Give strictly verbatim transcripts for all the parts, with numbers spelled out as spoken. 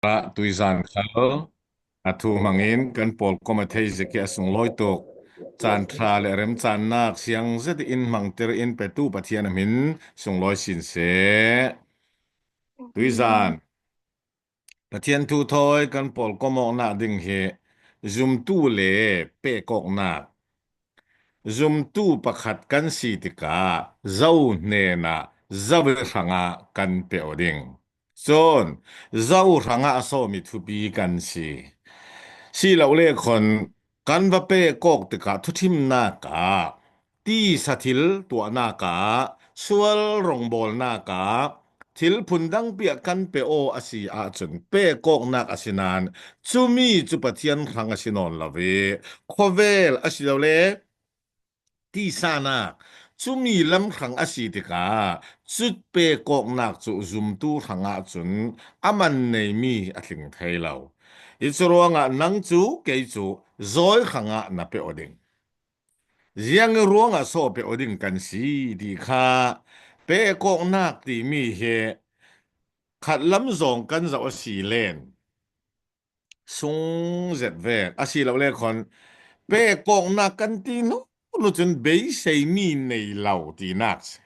Tuizan khal a thu hmangin kan pawlkom a thei zia khi a sunglawi tuk caan ṭha le remcaan nak siang zet in hmangtir in petu Pathian a hmin sunglawi sin seh. Tuizan Pathian thu thawi kan pawlkom awknak ding hi zumtu le pek awknak. Zumtu pakhat kan si tikah zo hnenah zo hrangah kan pe aw ding. Cun zo hrangah a sawmi thupi kan si. Silole khon kan va pek awk tikah thuṭhimnak ah tisa thil tuahnak ah, sual rawngbawlnak ah, thil phundang piah kan pe aw a si ahcun pek awknak a si nain cumi cu Pathian hrang a si nawn lo i khuavel a si lo le tisa nak cumi lam hrang a si tikah cu pek awknak cu zumtu hrangah cun a man neimi a tling thei lo. Hi cu ruangah nang cu kei cu zawi hrangah na pe aw ding. Ziang ruangah saw pe aw ding kan si ti kha pek awknak timi hi khat lam zawng kan zoh a si len sung zet ve a si lo le khon pek awknak kan ti hnu hnu cun beiseimi nei lo tinak si.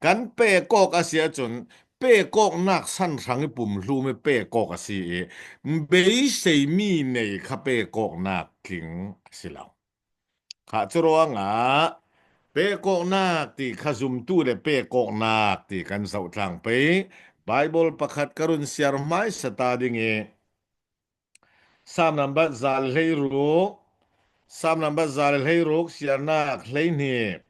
Kan pek awk a si ahcun pek awknak san hrang i pumhlum i pek awk a si i beiseimi nei kha pek awknak tling a si lo. Kha cu ruangah pek awknak ti kha zumtu le pek awknak ti kan zoh tlang pei. Bible pakhat ka run siar hmaisa ta ding i Sam nambat za le hleiruk, Sam nambat za le hleiruk siarnak hleihnih.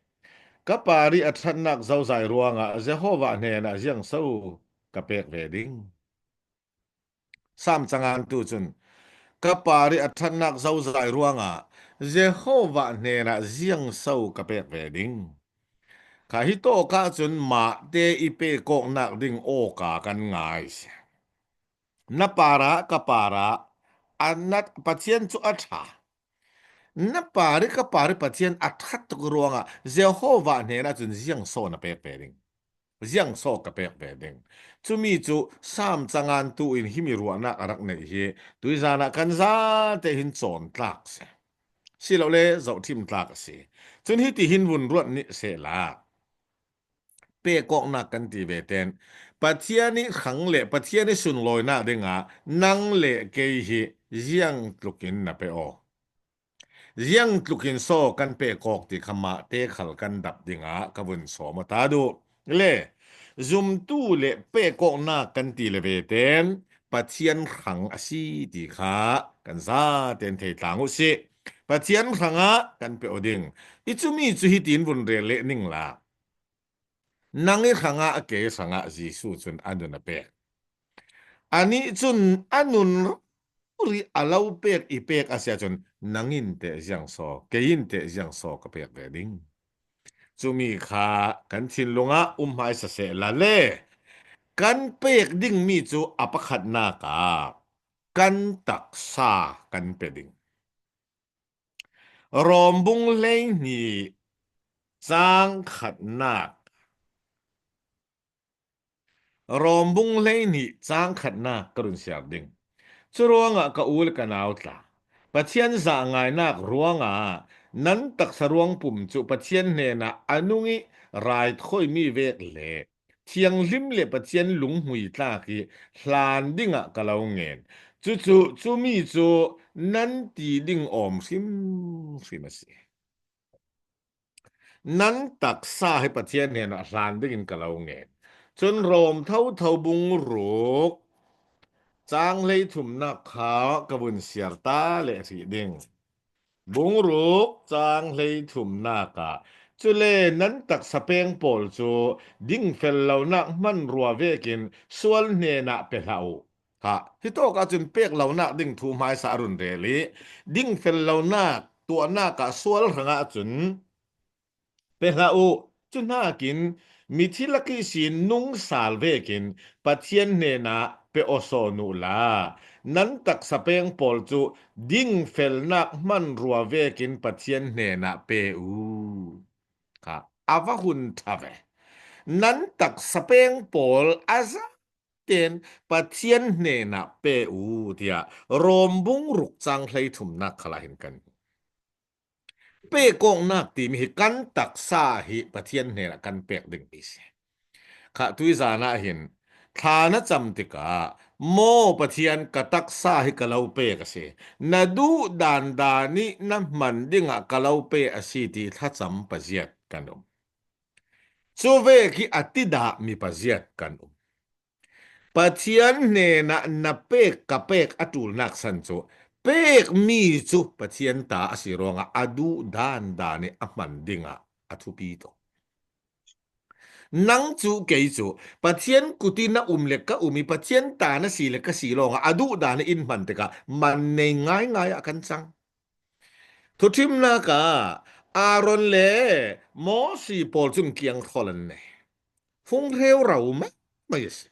Ka parih a ṭhatnak zozai ruangah Jehovah hnenah ziang so ka pek ve ding. Sam cangantu cun ka parih a ṭhatnak zozai ruangah Jehovah hnenah ziang so ka pek ve ding. Kha hi tawk ahcun mahte i pek awknak ding awka kan ngai si. Na parah ka parah a nat Pathian cu a ṭha. Na parih ka parih Pathian a ṭhat tuk ruangah Jehovah hnenah cun ziang so na pek ve ding. Ziang so ka pek ve ding. Cumi cu Sam cangantu in himi ruahnak a rak neih hi tuizan ah kan zate hin cawn tlak si. Silole zohṭhim tlak a si. Cun hiti hin vun ruat nih sehla pek awknak kan ti ve ten Pathian i hrang le Pathian i sunlawinak dingah nang le kei hi ziang tlukin na pe aw. Ziang tlukin saw kan pek awk ti kha mahte khal kan dap dingah ka vun sawm aw ta duh. Le zumtu le pek awknak kan ti le ve ten Pathian hrang a si ti kha kan zaten thei tlang uh sih. Pathian hrangah kan pe aw ding. I cumi cu hitin vun rel leh ning la. Nang i hrangah a kei hrangah Jesuh cun a nun a pek. Anih cun a nun rih a lo pek i pek a si ahcun nang in teh ziang so, kei in teh ziang so ka pek ve ding. Cumi kha kan thinlung ah um hmaisa sehla le kan pek dingmi cu a pakhatnak ah kan taksa kan pe ding. Rom bung hleihnih cang khatnak. Rom bung hleihnih cang khatnak ka run siar ding. Cu ruangah ka u le ka nau tla, Pathian zah ngainak ruangah nan taksa ruang pum cu Pathian hnenah a nung i raithawi mi vek le thianghlim le Pathian lunghmui tlak i hlan dingah ka lo ngen. Cucu cumi cu nan ti ding awm hrimhrim a si. Nan taksa hi Pathian hnenah hlan dingin ka lo ngen. Cun Rom thotho bung ruk cang hleithumnak kha ka vun siar ta le hrih ding. Bung ruk cang hleithumnak ah, cule nan taksa peng pawl cu dingfel lonak hmanrua vekin sual hnenah pe hlah uh. Kha, hi tawk ahcun pek lonak ding thu hmaisa a run rel i dingfel lonak tuahnak ah sual hrangah cun pe hlah uh. Cu hnakin mithi lak ihsin nungsal vekin Pathian hnenah pe aw sawn uhla, nan taksa peng pawl cu dingfelnak hmanrua vekin Pathian hnenah pe uh. Kha, a va hun ṭha ve. Nan taksa peng pawl a za pen Pathian hnenah pe uh, tiah Rom bung ruk cang hleithumnak khalah hin kan hmu. Pekawknak timi hi kan taksa hi Pathian hnenah kan pek dingmi si. Kha tuizan ah hin thla na cam tikah, maw Pathian, ka taksa hi ka lo pek a si. Na duh dandan ih na hman dingah ka lo pe a si ti thlacam paziat kan um. Cuvek ih a tidahmi paziat kan um. Pathian hnenah na pek ka pek a ṭulnak san cu, pekmi cu Pathian ta a si ruangah a duh dandan ih a hman dingah a thupi tuk. Nang cu kei cu Pathian kut ih na um le ka um ih Pathian ta na si le ka si lawngah a duh dan ih in hman tikah man nei ngaingai ah kan cang. Thuṭhimnak ah Aaron le Mosi pawl cun kiangkhawl an nei. Fung hreu ro maimai a si.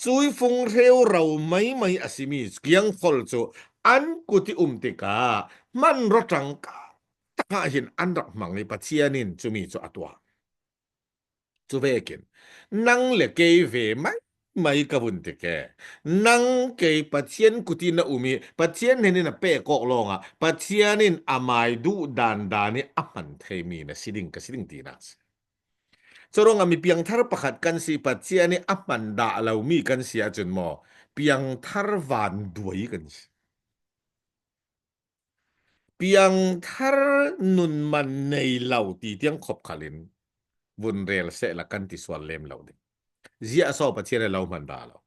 Cui fung hreu ro maimai a simi kiangkhawl cu an kut ih um tikah hmanraw ṭangka takah hin an rak hmang ih Pathian in cumi cu a tuah. Cuvekin nang le kei ve maimai ka vun tik e. Nang kei Pathian kut ih na um ih Pathian hnen in na pek awk lawngah Pathian in amai duh dandan ih a hman theimi na si ding ka si ding tinak si. Curuangah mi piangthar pakhat kan si, Pathian ih a hman dah lomi kan si ahcun maw, piangthar vanduai kan si. Piangthar nun man nei lo ti tiang khop khalin vun rel sehla kan ti sual lem lo ding. Ziah so Pathian a lo hman dah lo.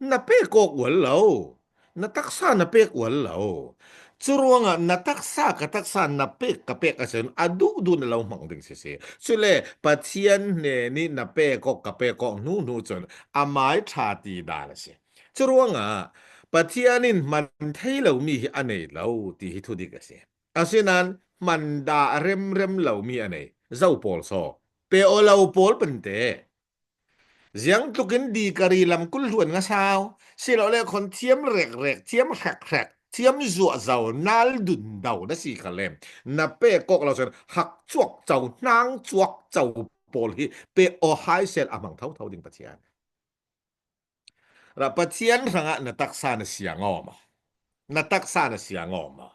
Na pek awk ual lo. Na taksa na pek ual lo. Curuangah na taksa ka taksa na pek ka pek a si ahcun a duhduh na lo hmang ding sisi. Cule Pathian hnen ih na pek awk ka pek awk hnu hnu cun amai ṭha ti dan a si. Curuangah Pathian in hman thei lomi hi a nei lo ti hi thudik a si. Asinain hman dah remrem lomi a nei. Zo pawl so. Pe aw lo pawl pente. Ziangtlukin dikari lam kul hluan nga sau. Silole khawn thiam rekrek, thiam hrekhrek, thiam zuahzo, nal dundo na si kha lem. Na pek awk lo cun hak cuak co, hnang cuak co pawl hi pe aw hai sel a hmang thotho ding Pathian. Ra Pathian hrangah na taksa na siang aw maw? Na taksa na siang aw maw?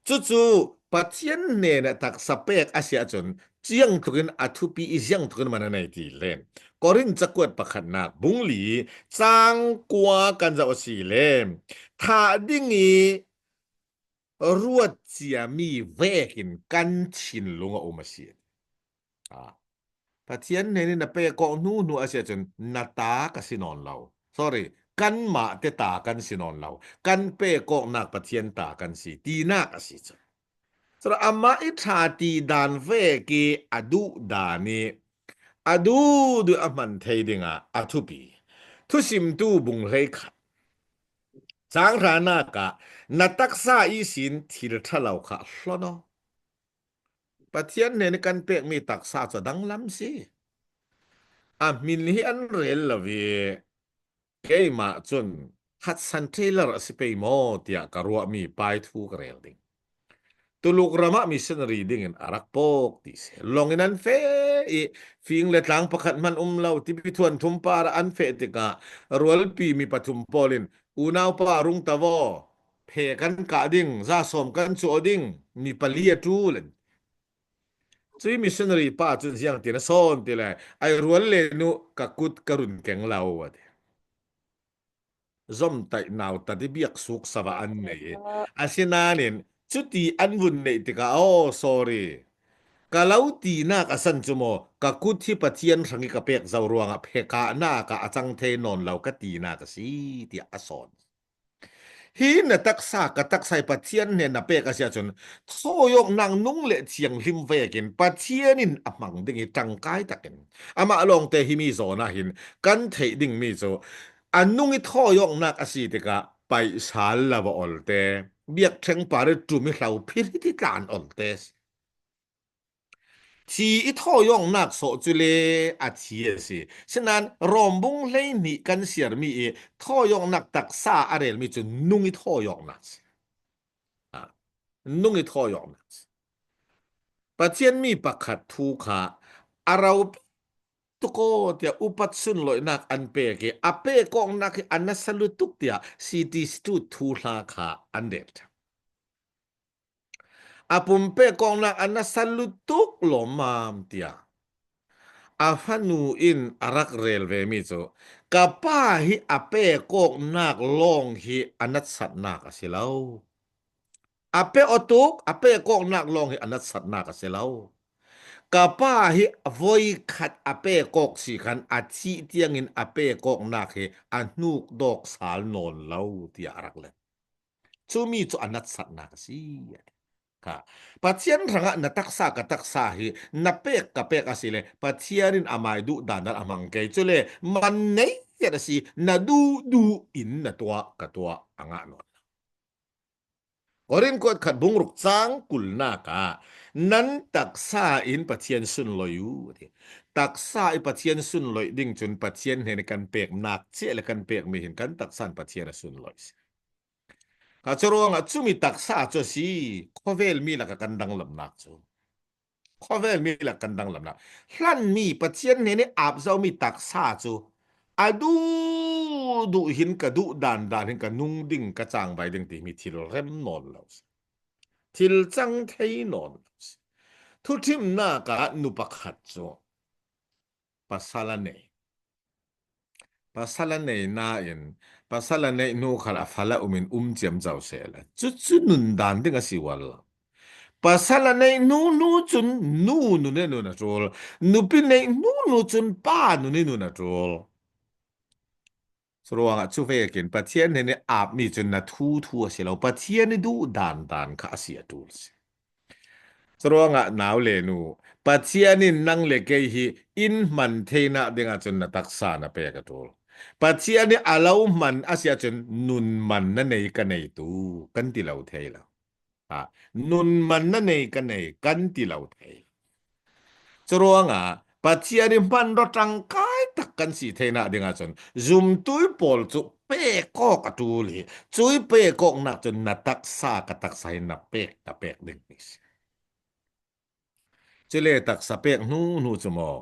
Cucu Pathian hnenah taksa pek a si ahcun ziangtlukin a thupi ih ziangtlukin man a nei ti le Korin cakuat pakhatnak bung li cang kua kan zoh a si le thah ding ih ruat ciami vekin kan thinlung a um a si. Ah. Pathian hnen in na pek awk hnu hnu a si ahcun na ta ka si nawn lo. Sorry, kanmah te ta kan si nawn lo. Kan pek awknak Pathian ta kan si tinak a si cu. Cun amah ih ṭha ti dan vek ih a duh dan ih a duhduh a hman thei dingah a thupi. Thusimtu bung hleikhat. Cang hranak ah na taksa ihsin thil ṭha lo kha hlon aw. Pathian hnen ih kan pekmi taksa cu a danglam si. A hmin hi an rel lo ih keimah cun Hudson Taylor a si pei maw tiah ka ruahmi pai thu ka rel ding. Tuluk ramah missionary dingin a rak pawk ti si. Lawngin an feh ih fing le tlang pakhat hman um lo tipi thuan thum par ah an feh tikah rualpi mi pathum pawl in, "Unaupa, rung ta vaw, phe kan kah ding, za sawm kan cuah ding, mi pali a ṭul," an ti. Cui missionary pa cun ziangtin a sawn ti le, "Ai rual le nu, ka kut ka run keng lo," a ti. Zomtaih nautat ih biak suk sava an nei. Asinain cuti an vun neih tikah, "Oh, sorry, ka lo tinak a san cu maw, ka kut hi Pathian hrang ih ka pek zo ruangah phe kahnak ah a cang thei nawn lo ka tinak a si," tiah a sawn. Hi na taksa, ka taksa hi Pathian hnen na pek a si ahcun, thawi awknak nung le thianghlim vekin Pathian in a hmang ding hi ṭangkai takin amah lawngte himi zawn ah hin kan theih dingmi cu a nung ih thawi awknak a si tikah paihsal lo a olte, biakṭheng par ih ṭum ih hlo phir ih titlan olte si. Thi ih thawi awknak sawh cu le a thi a si. Sinain Rom bung hleihnih kan siarmi ih thawi awknak taksa a relmi cu nung ih thawi awknak si. Ah, nung ih thawi awknak si. Pathian mi pakhat thu kha a ro tuk aw, tiah upat sunlawihnak an pek i a pek awknak hi a nasa lutuk, tiah C T Stud thuhla kha an delh. A pumpek awknak a nasa lutuk lawmmam, tiah a fanu in a rak rel vemi cu, ka pa hi a pek awknak lawng hi a natsatnak a si lo. A pek aw tuk, a pek awknak lawng hi a natsatnak a si lo. Ka pa hi voikhat a pek awk si khan a thih tiangin a pek awknak hi a hnuk dawk sal nawn lo, tiah a rak let. Cumi cu a natsatnak a si. Kha. Pathian hrangah na taksa ka taksa hi na pek ka pek a si le Pathian in amai duh dan a hmang kei. Cule man nei zet a si, na duh duh in na tuah ka tuah a ngah nawn lo. Korin kuat khat bung ruk cang kulnak ah nan taksa in Pathian sunloi u, a ti. Taksa i Pathian sunloi ding cun Pathian hnen i kan peknak cia le kan pekmi hin kan taksa in Pathian a sunloi si. Kha curuangah cumi taksa cu a si, khawvel mi lakah kan danglamnak cu. Khawvel mi lak kan danglamnak. Hlanmi Pathian hnen i ap zomi taksa cu a duh duh hin ka duh dan dan hin ka nung ding, ka cangvai ding timi thil rem nawn lo si. Thil cang thei nawn lo si. Thuṭhimnak ah nu pakhat cu pasal a nei. Pasal a nei nain, pasal a neih hnu khal a fala um in um ciamco sehla. Cucu nun dan ding a si ual lo. Pasal a neih hnu hnu cun nu nun i nun a ṭul. Nupi neih hnu hnu cun pa nun i nun a ṭul. Curuangah cu vekin Pathian hnen i apmi cun na thu thu a si lo. Pathian i duh dan dan kha a si a ṭul si. Curuangah nau le nu, Pathian in nang le kei hi in hman theinak dingah cun na taksa na pek a ṭul. Pathian i a lo hman a si ahcun nun man na nei ka neitu kan ti lo thei lo. Ha, nun man na nei ka nei kan ti lo thei. Curuangah Pathian i hmanraw ṭangkai tak kan si theinak dingah cun zumtu pawl cu pek awk a ṭul hi. Cui pek awknak cun na taksa ka taksa hi na pek ka pek ding hi si. Cule taksa pek hnu hnu cu maw,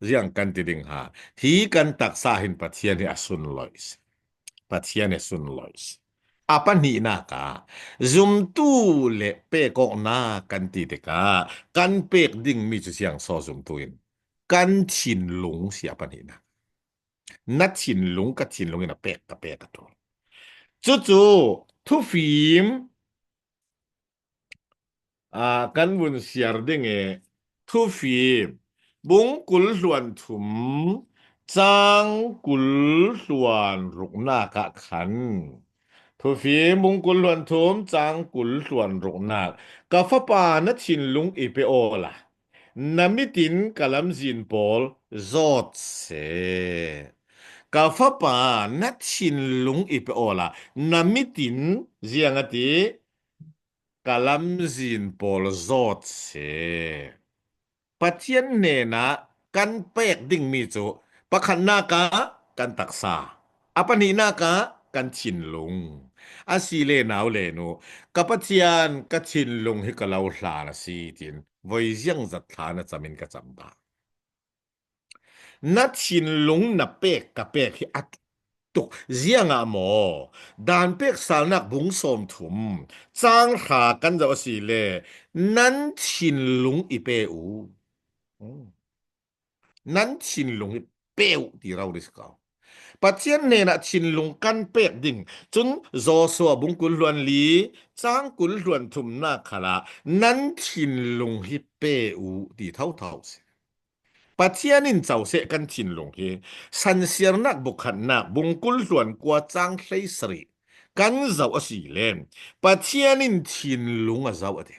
ziang kan ti ding ha. Hi kan taksa hin Pathian hi a sunloi si. Pathian hi a sunloi si. A pahnihnak ah zumtu le pek awknak kan ti tikah kan pek dingmi cu siangsaw zumtu in kan thinlung si a pahnihnak. Na thinlung, ka thinlung in a pek, ka pek a ṭul. Cucu thufim, aa, kan vun siar ding i thufim bung kul hluan thum cang kul hluan ruknak ah khan, thufim bung kul hluan thum cang kul hluan ruknak, ka fapa na thinlung i pe awla na mitin ka lamzin pawl zawt seh. Ka fapa na thinlung i pe awla na mitin ziang a ti ka lamzin pawl zawt seh. Pathian hnenah kan pek dingmi cu pakhatnak ah kan taksa, a pahnihnak ah kan thinlung. A si le nau le nu, ka Pathian ka thinlung hi ka lo hlan a si, tiin voi ziangzat hlan a cam in ka cam bak. Na thinlung na pek ka pek hi a tuk. Ziangah maw? Dan pek salnak bung sawm thum cang hra kan zoh a si le nan thinlung i pe u. Nan thinlung hi pe u ti rori si ko. Pathian hnenah thinlung kan pek ding cun Joshua bung kul hluan li cang kul hluan thumnak khalah nan thinlung hi pe u ti thotho si. Pathian in co seh kan thinlung hi. Sansiarnak bukhatnak bung kul hluan kua cang hleisarih kan zoh a si le Pathian in thinlung a zoh a ti.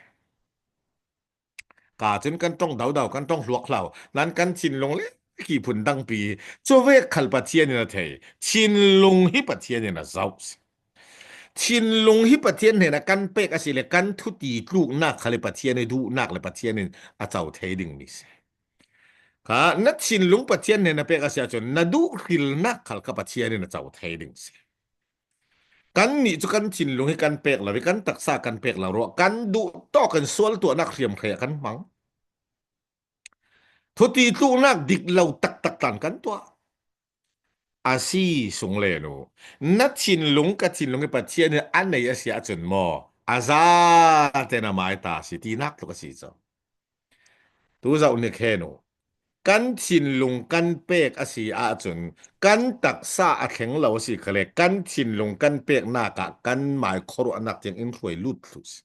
Ka cun kan ṭong daudau, kan ṭong hluak hlau. Nan kan thinlung le ki phun dangpi. Cuvek khal Pathian in a thei. Thinlung hi Pathian in a zoh si. Thinlung hi Pathian hnenah kan pek a si le kan thuti tluknak khal hi Pathian i duhnak le Pathian in a co thei dingmi si. Kha na thinlung Pathian hnenah pek a si ahcun na duh hrilnak khal kha Pathian in a co thei ding si. Kannih cu kan thinlung hi kan pek lo i kan taksa kan pek lo ruah kan duh tawk in sual tuahnak hriamhrei ah kan hmang. Thuti tluknak dik lo taktak tlan kan tuah. A si sung le nu, na thinlung ka thinlung hi Pathian in a nei a si ahcun maw, a zate na mai ta a si tinak tluk a si cu. Tu zoh ni khe nu, kan thinlung kan pek a si ahcun kan taksa a thleng lo a si khale, kan thinlung kan peknak ah kan mai khuaruahnak tiang in hruai lut thluh si.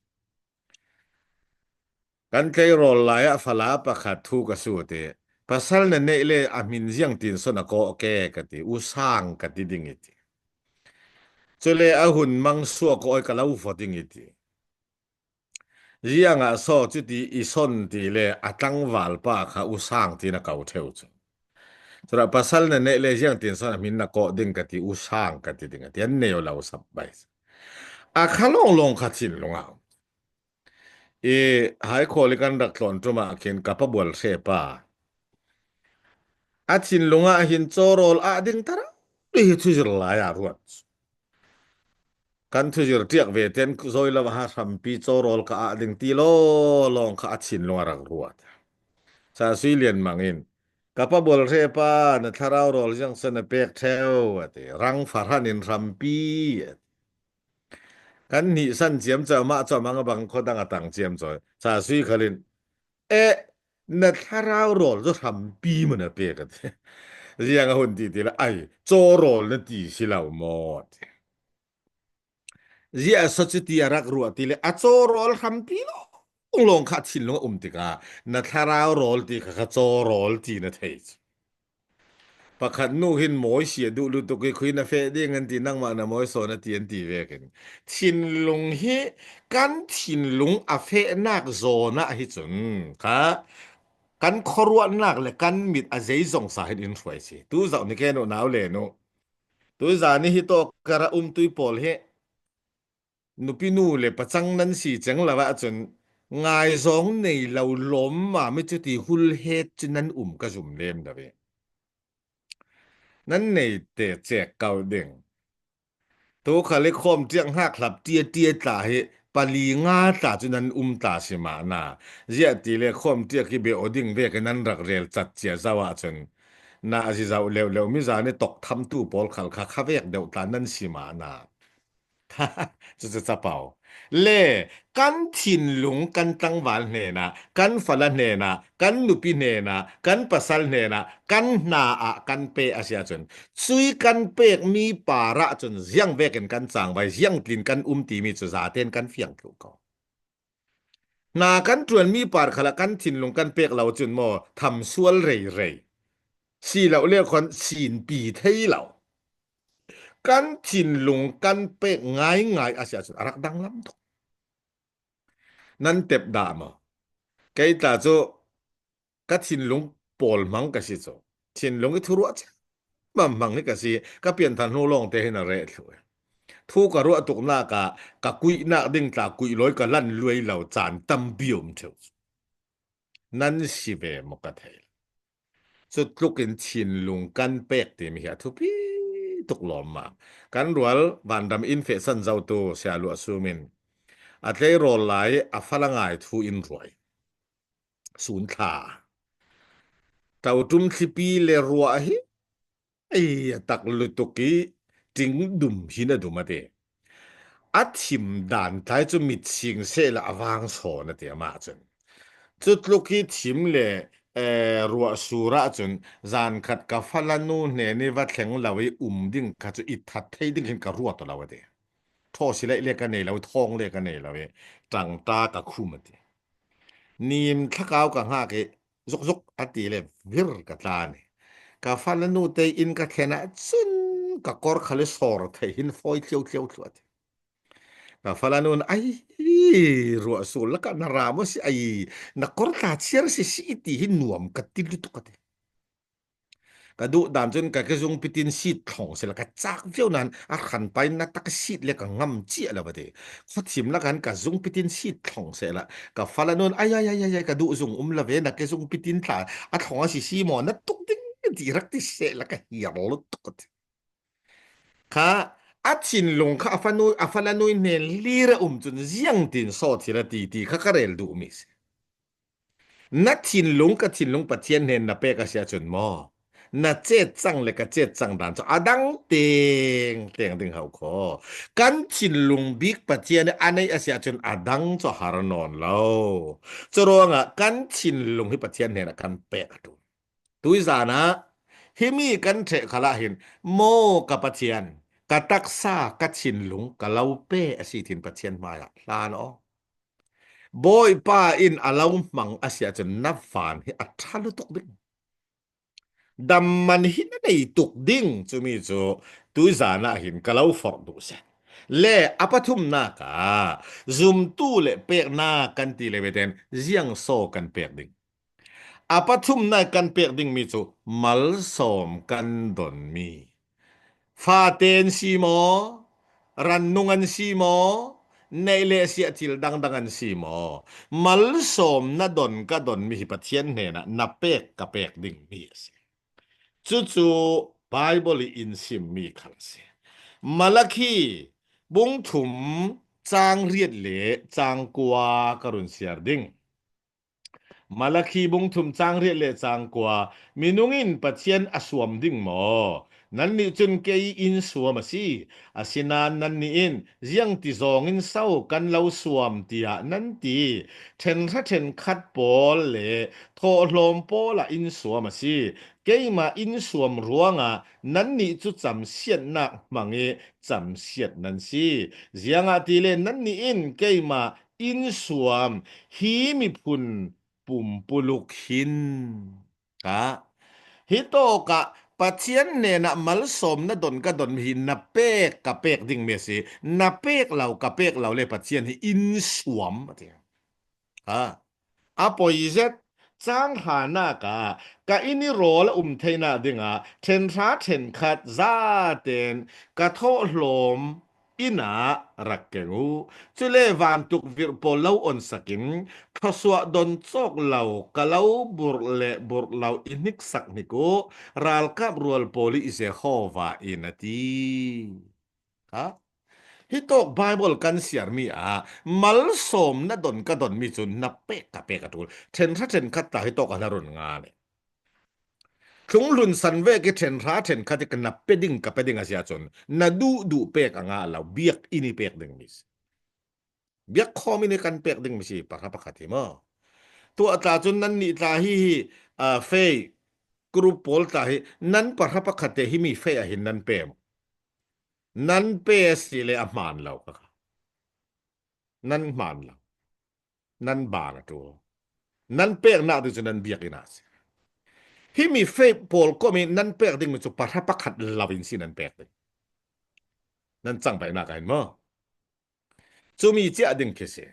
Kan tleirawl lai ah fala pakhat thu ka sut i, pasal na neih le a hmin ziang tin son a kawh ke ka ti, u sang ka ti ding i ti. Cule a hun mang suak awi ka lo vua ding i ti. Ziangah saw cuti i son ti le a tlangval pa kha u sang tin a ko ṭheu cu. Cule pasal na neih le ziang tin son a hmin na kawh ding ka ti, u sang ka ti ding a ti, an nei lo sap bai. A kha lawnglawng kha thinlung ah i hai khawl i kan rak tlawn ṭum ah khin ka pa bual hre pa. A thinlung ah hin cawrawl ah ding tar hi thuzir lai ah ruat. Kan thuzir ṭiak ve ten zawi lo ah hrampi cawrawl ka ah ding ti law lawng kha a thinlung a rak ruat. Sa sui lian mang in, ka pa bual hre pa, na thlarau rawl ziang son a pek ṭheu a ti, rang fahran in hrampi a ti. Kan hnih san ciam cawh mah cawh mang a bang khuadang a tang ciam cawh. Sa sui khal in, eh, na thlarau rawl cu hrampi man a pek a ti. Ziang a hun ti ti le, ai, cawrawl na ti si lo maw a ti. Ziah a saw cuti a rak ruah ti le, a cawrawl hrampi lawnglawng kha a thinlung a um tikah na thlarau rawl ti kha, kha cawrawl ti na thei cu. Pakhat nu hin mawi si a duh lutuk i khui na feh ding an ti, nangmah na mawi sawn a ti an ti vekin. Thinlung hi kan thinlung a fehnak zawn ah hi cun kha kan khuaruahnak le kan mit a zeizong sa hin in hruai si. Tu zoh ni ke nu nau le nu. Tu zan i hi tawk kar a um tui pawl hi nupi nu le pacang nan si ceng lo ahcun ngaizawng nei lo lawm mah mi cuti hul het cu nan um ka zum lem lo ve. Nan nei te cek ko ding. Tu khal i khawm ṭiak hngak hlap ṭia ṭia tla hi pali nga tla cu nan um tla si mah na. Ziah ti le khawm ṭiak i beh aw ding vek i nan rak rel cat cia zo ahcun na a zizo leuh leuh mi zan i tok thamtu pawl khal kha kha vek deuh tla nan si mah na. Cucu capau. Le kan thinlung kan tlangval hnenah, kan fala hnenah, kan nupi hnenah, kan pasal hnenah, kan hna ah kan pe a si ahcun, cui kan pekmi par ah cun ziang vekin kan cangvai, ziang tlin kan um timi cu zaten kan fiang thluh ko. Hna kan ṭuanmi par khalah kan thinlung kan pek lo cun maw, thamsual rei rei. Si lo le khuan sinpi thei lo. Kan thinlung kan pek ngaingai a si ahcun a rak danglam tuk. Nan tep dah maw? Kei tla cu ka thinlung pawl hmang ka si cu. Thinlung i thuruah cem hmang hi ka si. Ka pianthar hnu lawngte hi na reh thluh. Thu ka ruah tuknak ah ka kuihnak ding tla kuih lawi ka lan luai lo caan tampi um ṭheu. Nan si ve maw ka thei lo. Cutlukin thinlung kan pek timi hi a thupi tuk lawmmam. Kan rual vanram in fehsan zotu Sia Luah Sum in a tleirawl lai a fala ngai thu in ruai. Sun thla. Toṭum thlipi le ruah hi ei a tak lutuk i ṭing dum hi na dum a ti. A thim dan tlai cu mit sing sehla a vang sawn a ti amah cun. Cutluk i thim le, eh, ruah sur ah cun zan khat ka fala nu hnen i va thleng lo i um ding kha cu i that thei ding hin ka ruat lo a ti. Thaw si laih le ka nei lo, thawng le ka nei lo i ṭangṭa ka khum a ti. Nim thlakau ka hngak i zukzuk a ti le vir ka tlan i ka fala nu te in ka thlen ah cun ka kor khal i sawr thei hin fawi tliotliot thluah a ti. Ka fala nu in, "Ai, ruah sur lakah na ra maw si, ai, na kor tla chiar si si," i ti hi nuam ka ti lutuk a ti. Ka duh dan cun ka, ka zung pitin sit thlong sila ka cak viau nan a hran pai na tak sit le ka ngam ciah lo a ti. Khuathim lakah ka zung pitin sit thlong sela ka fala nu in, "Ai, ai, ai, ai, ai, ka duh zung um lo ve, na ka zung pitin tla a thlong a si si maw, na tuk ding," ti rak ti sela ka hiar lutuk a ti. Kha a thinlung kha a fanu, a fala nu hnen lir a um cun ziangtin sawt hi la ti ti kha ka rel duhmi si. Na thinlung, ka thinlung Pathian hnen na pek a si ahcun maw, na cetcang le ka cetcang dan cu a dang teng teng ding hau kho. Kan thinlung bik Pathian a nei a si ahcun a dang cu a har nawn lo. Curuangah kan thinlung hi Pathian hnenah kan pek a ṭul. Tuizan ah himi kan ṭheh khalah hin, maw ka Pathian, ka taksa, ka thinlung ka lo pe a si, tiin Pathian hmaiah hlan aw. Bawipa in a lo hmang a si ahcun na van hi a ṭha lutuk ding. Damman hi na nei tuk ding, cumi cu tuizan ah hin ka lo forh duh si. Le a pathumnak ah zumtu le peknak kan ti le veten ziang so kan pek ding. A pathumnak kan pek dingmi cu malsawm kan donmi. Fate an si maw? Rannung an si maw? Neih le siah thil dangdang an si maw? Malsawm na don ka donmi hi Pathian hnenah na pek ka pek dingmi a si. Cucu Baibal i in simmi khal a si. Malakhi bungthum cang riat le cang kua ka run siar ding. Malakhi bungthum cang riat le cang kua, minung in Pathian a suam ding maw? Nannih cun kei in suam a si. Asinain nannih in, ziangti zawngin so kan lo suam, tiah nan ti. Ṭhenhra ṭhenkhat pawl le thawhlawm pawl ah in suam a si. Keimah in suam ruangah nannih cu camsiatnak hmang i camsiat nan si. Ziangahtile nannih in keimah in suam hi miphun pumpuluk hin ka, hitawkah Pathian hnenah malsawm na don ka donmi hi na pek ka pek dingmi a si. Na pek lo ka pek lo le Pathian hi in suam a ti. Ha. A poi zet. Cang hranak ah ka inn i rawl a um theinak dingah ṭhenhra ṭhenkhat zaten ka thawhlawm inn ah rak keng u. Cule vantuk virh pawl lo onsak in thluasuah don cawk lo ka lo burh le burh lo i hniksak hnik u. Ralkap rual pawl i Jehovah in a ti. Ha? Hitawk Baibal kan siarmi ah malsawm na don ka donmi cu na pek ka pek a ṭul. Ṭhenhra ṭhenkhat ta hitawk a hla run nga le. Thlunghlun san vek i ṭhenhra ṭhenkhat i ka na pe ding ka pe ding a si ahcun na duh duh pek a ngah lo, biakinn i pek dingmi si. Biakkhawm in i kan pek dingmi si, pahra pakhat hi maw? Tuah tla cun nannih tla hi hi, aa, fei, group pawl tla hi nan pahra pakhat te himi fei ah hin nan pe maw? Nan pe a si le a hmaan lo ka kha. Nan hmaan lo. Nan ban a ṭul. Nan peknak ding cu nan biakinn ah a si. Himi fei pawl kawm i nan pek dingmi cu pahra pakhat lo in si nan pek ding. Nan cangvaihnak ah hin maw? Cumi ciah ding khi si.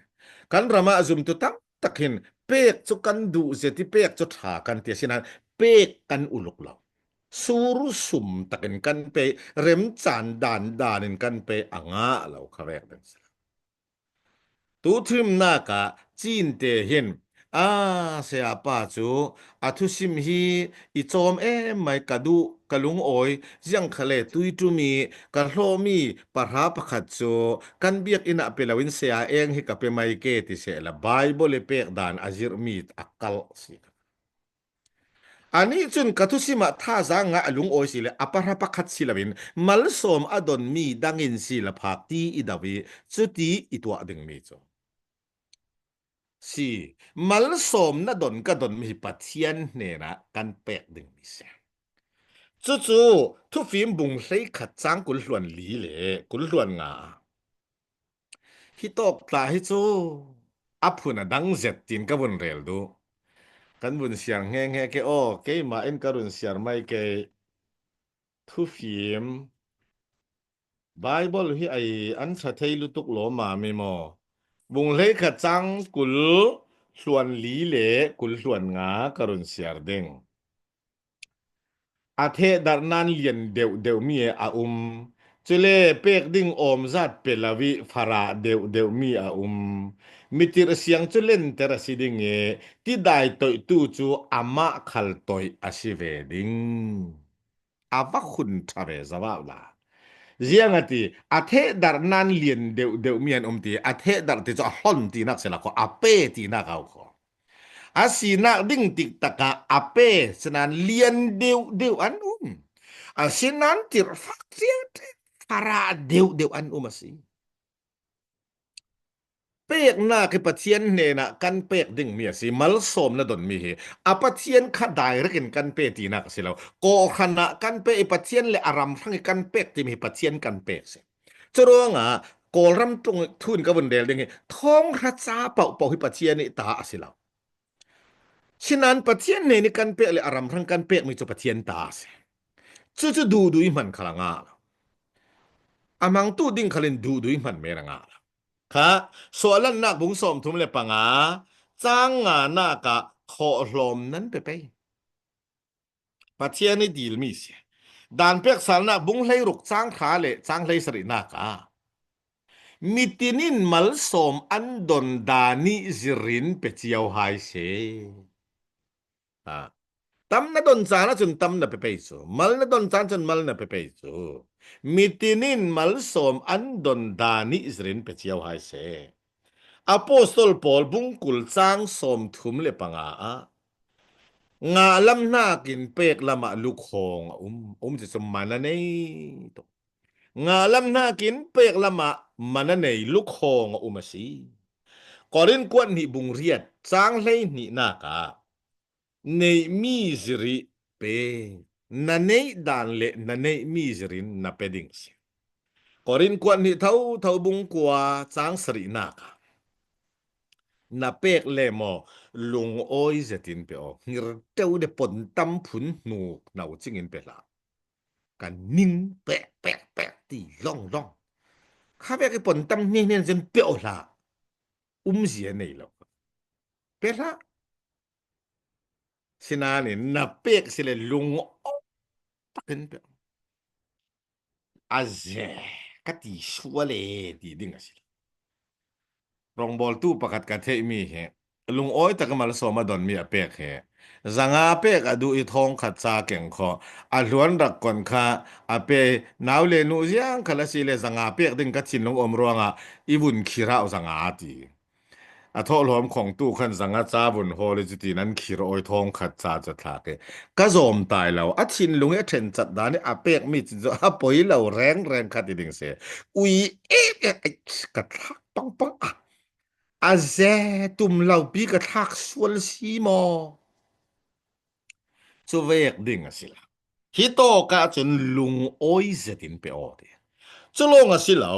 Kan ram ah zumtu tam tak hin pek cu kan duh zet i pek cu ṭha kan ti, asinain pek kan uluk lo. Sur sum takin kan pe, remcaan dan dan in kan pe a ngah lo kha vek ding si. Tu thimnak ah Chin te hin, "A, sayapa cu a thusim hi i cawm em mai, ka duh, ka lungawi, ziangkhale tuiṭum i ka hlawmi pahra pakhat cu kan biakinn ah pe loin saya eng hi ka pe mai ke," ti sehla Baibal i pek dan a zirhmi a kalh si. Anih cun ka thusim ah thazaang ah a lungawi si le a pahra pakhat si loin malsawm a donmi dangin si le phak ti i do i cuti i tuah dingmi cu si. Malsawm na don ka donmi hi Pathian hnenah kan pek dingmi si. Cucu Thufim bung hleikhat cang kul hluan li le kul hluan nga ah hitawk tla hi cu a phun a dang zet tiin ka vun rel duh. Kan vun siar hngehnge ke aw, keimah in ka run siar mai ke. Thufim Baibal hi ai an ṭha thei lutuk lawmam i maw? Bung hleikhat cang kul hluan li le kul hluan nga ka run siar ding. A thehdarh nan lian deuhdeuhmi a um. Cule pek ding awmzat pe lo i farah deuhdeuhmi a um. Mitirh siang cu lenter a si ding i tidai toihtu cu amah khal toih a si ve ding. A va khun ṭha ve zo ah la. Ziang a ti, a thehdarh nan lian deuhdeuhmi an um ti, a thehdarh ti cu a hlon tinak si lo kho, a pe tinak a um kho. A sinak ding tiktakah a pe, sinan lian deuhdeuh an um. A sinan tirhfak ciat, farah deuhdeuh an um a si. Peknak hi Pathian hnenah kan pek dingmi a si, malsawmna donmi hi. A Pathian kha direct in kan pe tinak a si lo. Kawhkhanah kan pe i Pathian le a ramhrang hi kan pek timi hi Pathian kan pek si. Curuangah Kawlram tung thu in ka vun rel ding hi, thawng hra ca pohpoh hi Pathian ih ta a si lo. Sinan Pathian hnen ih kan pek le a ramhrang kan pekmi cu Pathian ta a si. Cucu duhduh ih hman khal a ngah lo. A hmangtu ding khalin duhduh ih hman men a ngah lo. Kha, Suahlannak bung sawmthum le panga, cang nganak ah thawhlawm nan pe pei. Pathian ih dilmi si. Dan peksalnak bung hleiruk cang hra le cang hleisarihnak ah, mitin in malsawm an don dan ih zirin pe cio hai se. Ha. Tam na don caan ahcun tam na pe pei cu. Mal na don caan cun mal na pe pei cu. Mitin in malsawm an don dan ih zirin pe cio hai se. Apostol Paul bung kul cang sawmthum le panga ah, ngah lam hnakin pek lamah lukhawng a um. Um cucu man a nei tuk. Ngah lam hnakin pek lamah man a nei lukhawng a um a si. Korin kuat hnih bung riat cang hleihnihnak ah, neihmi zirih pe, na neih dan le na neihmi zirin na pe ding si. Korin kuat hnih thotho bung kua cang sarihnak ah, na pek le maw, lungawi zetin pe aw. Ngir teu de pon tam phun hnuk nau cingin pe hlah. Ka ning pek pek pek ti long long. Kha vek i pon tam hnen hnen cun pe aw hlah. Umzia nei lo. Pe hlah. Sinanin na pek si le lungawi takin pe aw. A ze, ka ti sual e ti ding a si. Rawngbawltu pakhat ka theihmi hi lungawi tak i malsawm a donmi a pek hi, zanga pek a duh i thawngkhat ca keng khaw, a hluan rak kon kha a pe, nau le nu ziang khal a si le zanga pek ding ka thinlung om ruangah i vun khirau zanga ti. A thawhlawm khongtu khan zanga ca vun hawl i cutin an khirawi thawngkhat ca cu thlak i ka zawm tai lo. A thinlung i a ṭhencat dan i a pekmi cin cu a poi lo rengreng khat i ding si. Ui e, e, e, ka thlak pangpang a, a ze tum lopi ka thlak sual si maw? Cu vek ding a si lo. Hi tawk ah cun lungawi zetin pe aw ti. Cu lawng a si lo.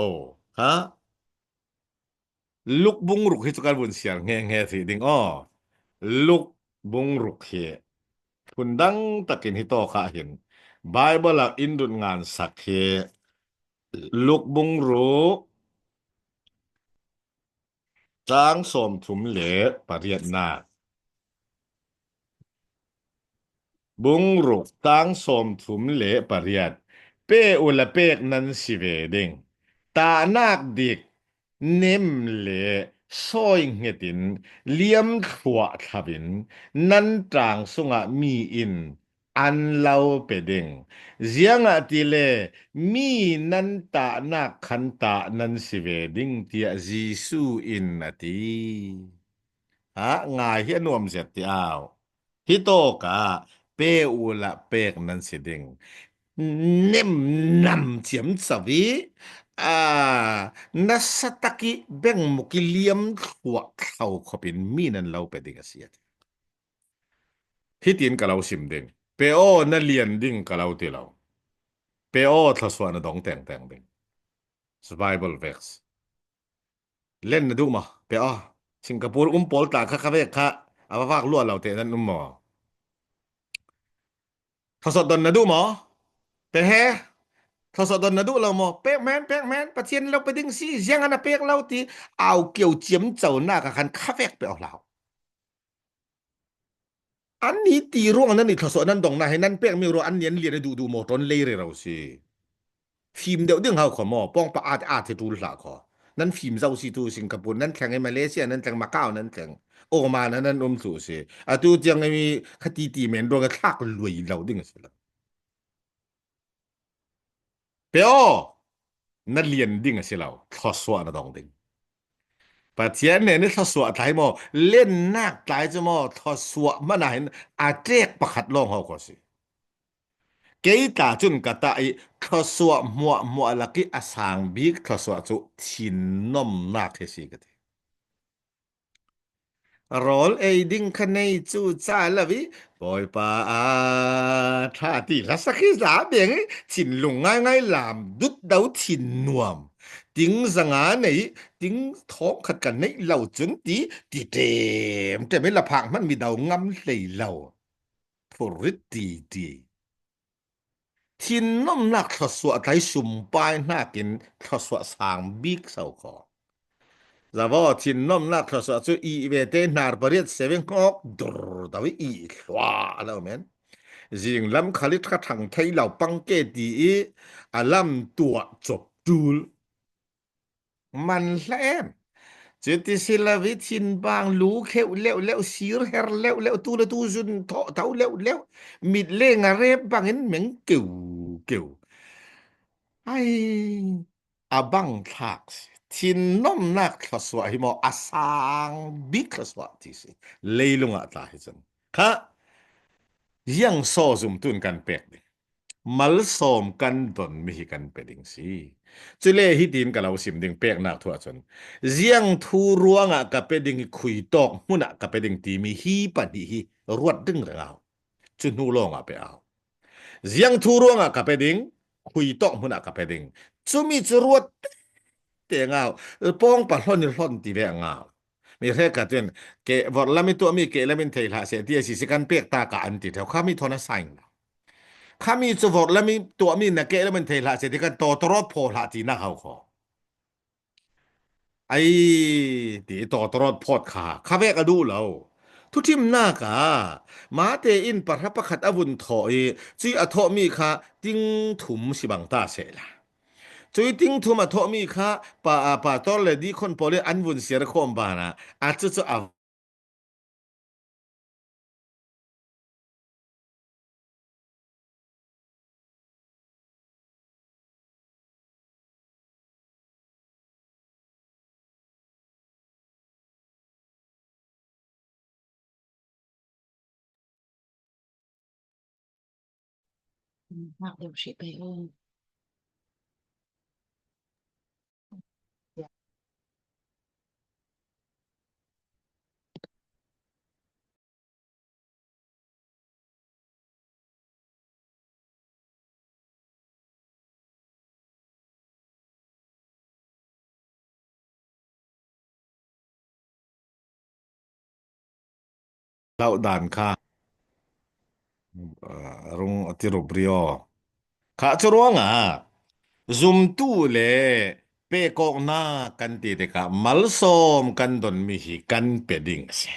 Ha? Luk bung ruk hi cu kan vun siar hngehnge thih ding aw. Luk bung ruk hi phundang takin hi tawk ah hin Baibal ah in dut ngansak hi. Luk bung ruk cang sawmthum le pariatnak. Bung ruk cang sawmthum le pariat. Pe ula pek nan si ve ding. Tahnak dik nem le sawi hngetin liam thluah thlavin nan ṭang sungah mi in an lo pe ding. Ziangahtile mi nan tahnak khan tah nan si ve ding, tiah Jesuh in a ti. Ha, ngai hi a nuam zet ti au. Hi tawk ah pe ula pek nan si ding. Nem nam ciamco i, aa, nasa tak i bengmuk i liam thluah thlo khop in mi nan lo pe ding a si a ti. Hitin ka lo sim ding. Pe aw na lian ding ka lo ti lo. Pe aw thluasuah na dong tengteng ding. Survival veks. Len na duh maw? Pe aw. Singapore um pawl tla kha kha vek kha a va vak luah lo te nan um maw? Thluasuah don na duh maw? Pe he. Thluasuah don na duh lo maw? Pek men, pek men. Pathian lo pe ding si. Ziang an a pek lo ti. Au kio ciamco nak a khan kha vek pe aw hlau. An ni ti ruang nan i thluasuah nan dong na he nan pekmi ruang an ni an lian i duhduh maw ton lei rero si. Fim deuh ding hau kho maw, pawngpa at at hi tul hlah kho. Nan fim zo si tu Singapore nan thleng i Malaysia nan thleng Macau nan thleng. Oma nan nan um thluh si. Atu tiang i mi kha ti ti men ruang a thlak luai lo ding a si lo. Pe aw, na lian ding a si lo, thluasuah na dong ding. Pathian hnen i thluasuah tlai maw, lennak tlai cu maw, thluasuah hmanh ah hin a ṭek pakhat lawng ho kho si. Kei ta cun ka tah i thluasuah hmuahhmuah lak i a sang bik thluasuah cu thinnomnak hi si ka ti. Rawl ei ding kha nei cu ca lo i, Bawipa aa ṭha ti hlasak hi za beng i, thinlung ngaingai lam dut do thin nuam. Ting zanga nei, ting thawng khat ka neih lo cun ti, ti ṭem ṭem i laphak hmanh mi do ngam hlei lo. Phurrit ti ti. Thinnomnak thluasuah tlai sumpai hnakin thluasuah sang bik so kho. Zavaw thinnomnak thluasuah cu ih ve te hnar pariat seveng hnawk dur do i ih hlua a lo men. Zinglam khal i ṭha ṭhang thei lo pang ke ti i a lam tuah cop ṭul. Man hlah em. Cuti si lo i thinbang lu kheuh leuh leuh, sir her leuh leuh, tu le tu zun thawh tho leuh leuh, mit le nga rep bangin meng keu keu. Ai, a bang thlak si. Thinnomnak thluasuah hi maw, a sang bik thluasuah ti si. Leilung ah tla hi cun. Kha, ziang saw zumtu in kan pek ding. Malsawm kan donmi hi kan pe ding si. Cule hitin ka lo sim ding peknak thu ahcun, ziang thu ruangah ka pe ding i khui tawk hmunah ka pe ding timi hi pahnih hi ruat ding rengau. Cu hnu lawngah pe au. Ziang thu ruangah ka pe ding, khui tawk hmunah ka pe ding. Cumi cu ruat te ngau, pawng pa hlon i hlon ti ve a ngau. Mi hre ka tin, ke vorhlam i tuahmi kehlam in thei hlah seh ti a si si kan pek ta ka an ti ṭheu. Khami thawn a saing lo. Khami cu vorhlam i tuahmi na kehlam in thei hlah seh ti kan tawtawrawt phaw hlah tinak hau kho. Ai ti tawtawrawt phawt kha, kha vek a duh lo. Thuṭhimnak ah Mate in pahra pakhat a vun thawh i, cui a thawhmi kha ting thum si bang ta sehla. Cui ting thum a thawhmi kha pa, a, pastor le dikhon pawl in an vun siar khawm banah a cucu a Lo dan kha, aa, rung a ti rup rio. Kha cu ruangah zumtu le pekawknak kan ti tikah malsawm kan donmi hi kan pe ding a si.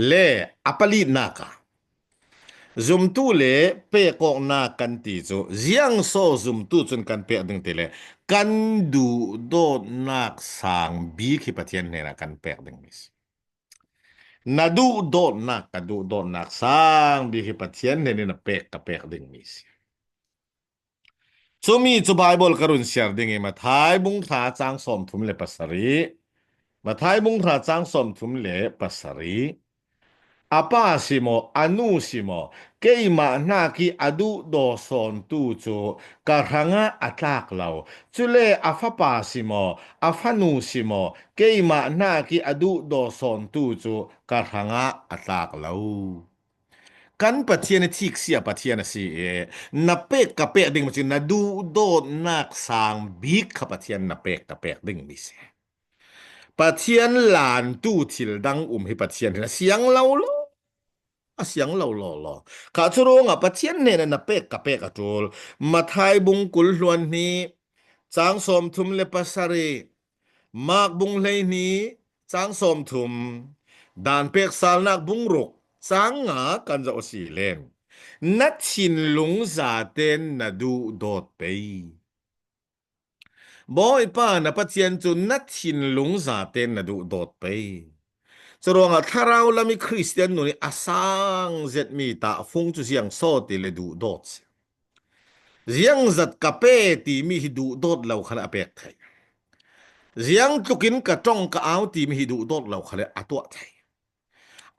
Le a palinak ah zumtu le pekawknak kan ti cu ziang saw zumtu cun kan pek ding ti le kan duhdawtnak sang bik hi Pathian hnenah kan pek dingmi si. Na duhdawtnak, ka duhdawtnak sang bik hi Pathian hnen in a pek, ka pek dingmi si. Cumi cu Baibal ka run siar ding i Matthai bung hra cang sawmthum le pasarih. Matthai bung hra cang sawmthum le pasarih. A pa si maw, a nu si maw, keimah hnak i a duhdaw sawntu cu ka hrangah a tlak lo. Cule a fapa si maw, a fanu si maw, keimah hnak i a duhdaw sawntu cu ka hrangah a tlak lo. Kan Pathian hi thik si a Pathian a si i, na pek ka pek ding maw cu na duhdawtnak sang bik kha Pathian na pek ka pek dingmi si. Pathian lantu thil dang um hi Pathian hin a siang lo law, a siang lo law law. Kha cu ruangah Pathian hnenah na pek ka pek a ṭul. Matthai bung kul hluan hnih, cang sawmthum le pasarih, Mark bung hleihnih, cang sawmthum, dan pek salnak bung ruk, cang nga kan zoh a si len. Na thinlung zaten na duhdawt pei. Bawipa na Pathian cu na thinlung zaten na duhdawt pei. Curuangah thlarau lam i Khristian nun i a sang zetmi tahfung cu ziang saw ti le duhdawt si. Ziangzat ka pe timi hi duhdawt lo khan a pek thei. Ziang tlukin ka ṭong ka au timi hi duhdawt lo kha le a tuah thei.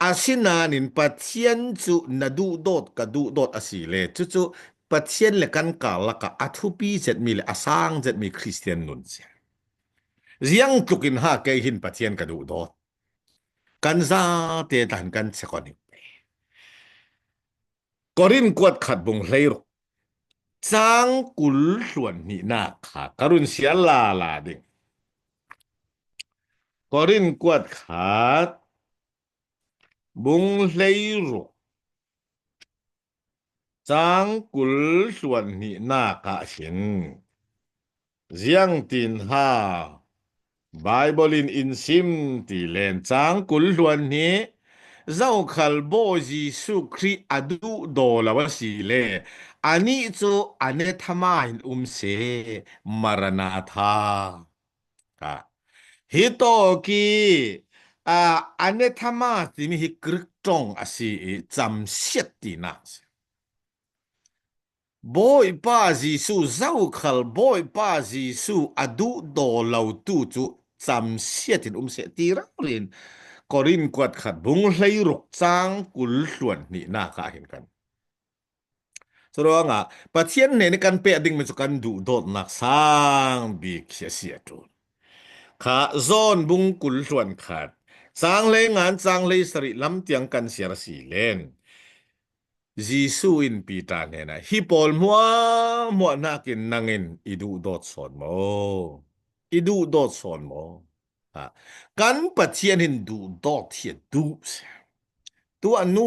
Asinain Pathian cu na duhdawt ka duhdawt a si le, cucu Pathian le kan karlak ah a thupi zetmi le a sang zetmi Khristian nun si. Ziang tlukin ha kei hin Pathian ka duhdawt. Kan zate tla hin kan check on hi. Korin kuat khat bung hleiruk cang kul hluan hnihnak kha ka run siar lala ding. Korin kuat khat bung hleiruk cang kul hluan hnihnak ah hin ziangtin ha Baibal in in sim ti len cang kul hluan hnih, zokhal Bawi Jesuh Khrih a duhdaw lo a si le, anih cu anathema in um seh, Maranatha. Ka. Hi tawk i, aa, anathema timi hi Greek ṭong a si i, camsiat tinak a si. Bawipa Jesuh, zokhal Bawipa Jesuh a duhdaw lotu cu camsiat in um seh ti rori in Korin kuat khat bung hleiruk cang kul hluan hnihnak ah hin kan. Curuangah Pathian hnen i kan peh dingmi cu kan duhdawtnak sang bik hi a si a ṭul. Kha John bung kul hluan khat cang hlei ngan cang hlei sarih lam tiang kan siar a si len. Jesuh in Peter hnenah, "Hi pawl hmuahhmuah hnakin nangin i duhdawt sawn maw? I duhdawt sawn maw?" Ha. Kan Pathian hin duhdawt hi a duh si. Tuah nu,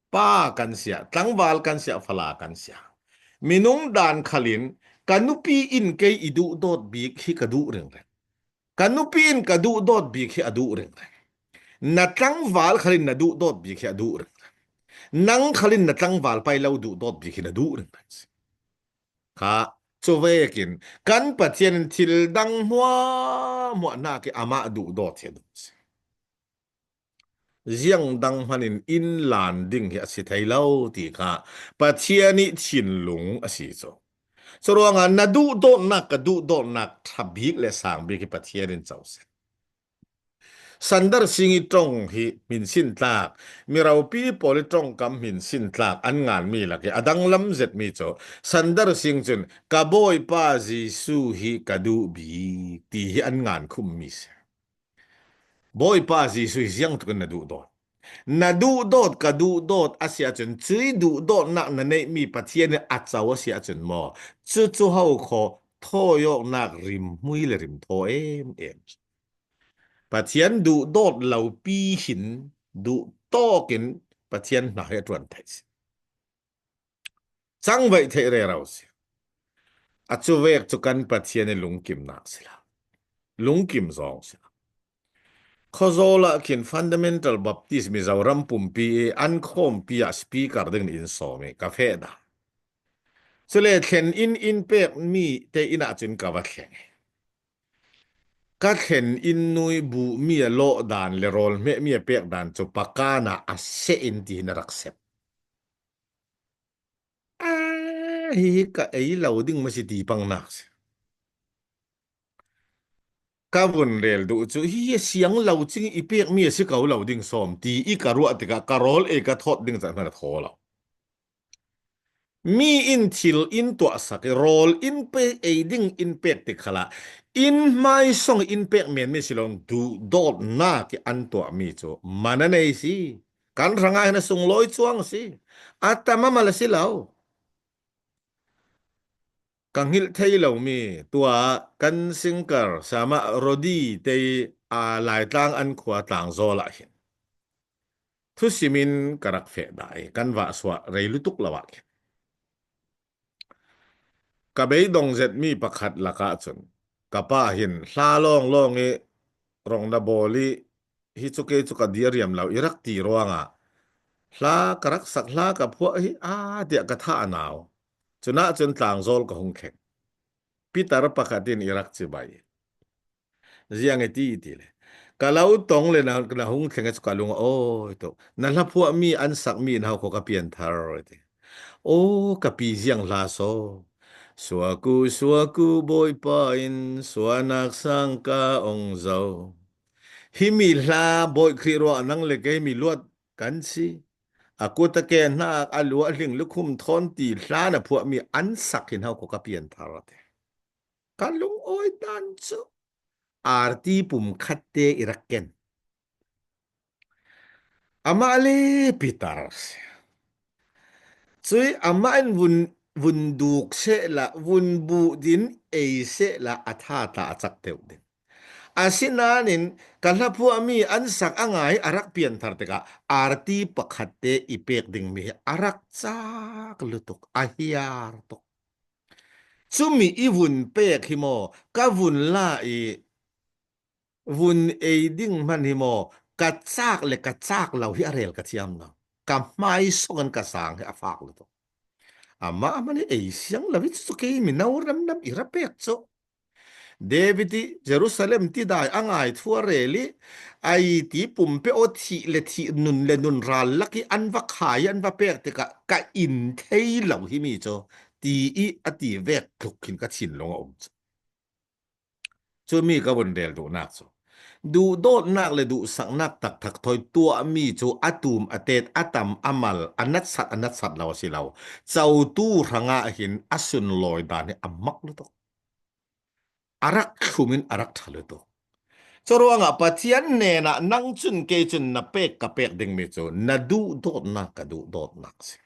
pa kan siah, tlangval kan siah, fala kan siah. Minung dan khalin ka nupi in kei i duhdawt bik hi ka duh ringring. Ka nupi in ka duhdawt bik hi a duh ringring. Na tlangval khalin na duhdawt bik hi a duh ringring. Nang khalin na tlangval pai lo duhdawt bik hi na duh ringring si. Kha, cuvekin kan Pathian in thil dang hmuahhmuah hnak i amah duhdawt hi a duh si. Ziang dang hmanin in lan ding hi a si thei lo ti kha Pathian i thinlung a si cu. Curuangah na duhdawtnak, ka duhdawtnak ṭha bik le sang bik hi Pathian in co si. Sandar Singh i ṭong hi hminsin tlak, mi ropi pawl i ṭongkam hminsin tlak an nganmi lak i a danglam zetmi cu Sandar Singh cun, "Ka Bawipa Jesuh hi ka duh bik," ti hi an ngan khummi si. Bawipa Jesuh hi ziang tlukin na duhdawt. Na duhdawt, ka duhdawt a si ahcun, cui duhdawtnak na neihmi Pathian in a co a si ahcun maw, cucu ho khaw thawi awknak rimhmui le rimthaw em em. Pathian duhdawt lopi hin duh tawkin Pathian hna hi a ṭuan thei si. Cangvaih theih rero si. A cuvek cu kan Pathian i lungkimnak si lo. Lungkim zong si lo. Khawzawl ah khin Fundamental Baptist Mizoram pumpi i an khawmpi ah speaker ding in sawm i ka feh dah. Cule thlen in in pekmi te inn ah cun ka va thleng i ka thlen in nui buhmi a lawh dan le rawl hmehmi a pek dan cu pakan ah a seh in ti hin a rak sep. Aa, hi hi ka ei lo ding maw si ti pangnak si. Ka vun rel duh cu, "Hi hi a siang lo cing i pekmi a si ko lo ding sawm," ti i ka ruah tikah ka rawl ei ka thawt ding caan hmanh a thaw lo. Mi in thil in tuahsak i rawl in pek, ei ding in pek tik khalah in hmaisawng in pek menmi si lo, duhdawtnak i an tuahmi cu man a nei si. Kan hrangah hin a sunglawi cuang a si. A tam a mal a si lo. Ka hngilh thei lomi, tua kan singer Sama Rodi te, aa, Laitlang an khua Tlangzawl ah hin thusim in ka rak feh dah i kan vahsuah rei lutuk lo ah khin. Ka beidong zetmi pakhat lakah cun ka pa hin hla lawnglawng i rong na bawl i hi cu kei cu ka dir riam lo i rak ti ruangah hla ka rak sak, hla ka phuah hi aa tiah ka thah a nau. Cunah cun Tlangzawl ka hung thleng. Pitar pakhat in i rak cibai. Ziang i ti, i ti le. Ka lo tong le na, na hung thleng i cu ka lung a awi tuk. Na hla phuahmi an sakmi in hau kho ka pian thar i ti. Aw, ka pi ziang hla saw. Suaku, suaku Bawipa in suanak sang ka ong zo. Himi hla Bawi Khrih ruah nang le kei mi luat kan si. A kut a ke hnak a luah hling lukhum thawn ti hla na phuahmi an sak hin hau ko ka pian thar a te. Ka lungawi dan cu arti pum khat te i rak ken. Amah le Peter a si. Cui amah in vun, vun duk sehla, vun buh din ei sehla a tha tla a cak deuh ding. Asinain ka hlaphuahmi an sak a ngai a rak pianthar tikah arti pakhat te i pek dingmi hi a rak cak lutuk, a hiar tuk. Cumi i vun pek hi maw, ka vun la i vun ei ding hman hi maw, ka cak le ka cak lo hi a rel ka thiam lo. Ka hmai song in ka sang hi a fak lutuk. Amah hmanh hi ei siang lo hi cu, cu kei mino remdam i ra pek cu. David i Jerusalem tidai a ngai thu a rel i a i ti pumpe aw thih le thih nun le nun ral lak i an va khai an va pek tikah ka in thei lo hi mi cu ti i a ti vek tluk khin ka thinlung a um cu. Cumi ka vun rel duhnak cu duhdawtnak le duhsaknak taktak thawi tuahmi cu a tum a tet, a tam a mal, a natsat a natsat lo a si lo. Cotu hrangah hin a sunlawi dan hi a mak lutuk. A rak thlum in a rak ṭha lutuk. Curuangah Pathian hnenah nang cun kei cun na pek ka pek dingmi cu na duhdawtnak ka duhdawtnak si.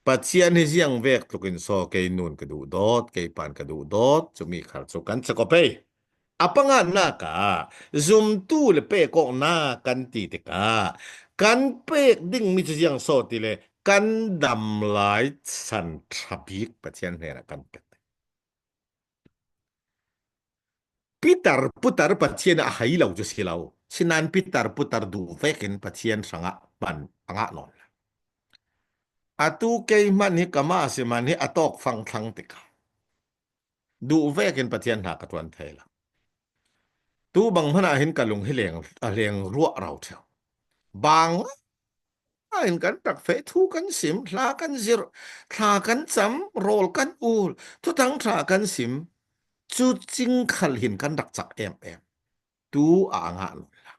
Pathian hi ziang vek tlukin saw kei nun ka duhdawt, kei pan ka duhdawt, cumi khar cu kan cakop ei. A panganak ah zumtu le pekawknak kan ti tikah kan pek dingmi cu ziang saw ti le kan dam lai san ṭha bik Pathian hnenah kan pek. Pitar putar Pathian a hei lo cu si lo. Sinan pitar putar duh vekin Pathian hrangah hman a ngah nawn lo. Atu kei hmanh hi ka ma si hmanh hi a tawk fang thlang tikah duh vekin Pathian hna ka ṭuan thei lo. Tu bang hmanh ah hin ka lung hi leng, a leng ruah rau ṭheu. Bang ah hin kan rak feh, thu kan sim, hla kan zirh, thla kan cam, rawl kan ul, thuthang ṭha kan sim, cu cing khal hin kan rak cak em em. Tu ah a ngah nawn lo.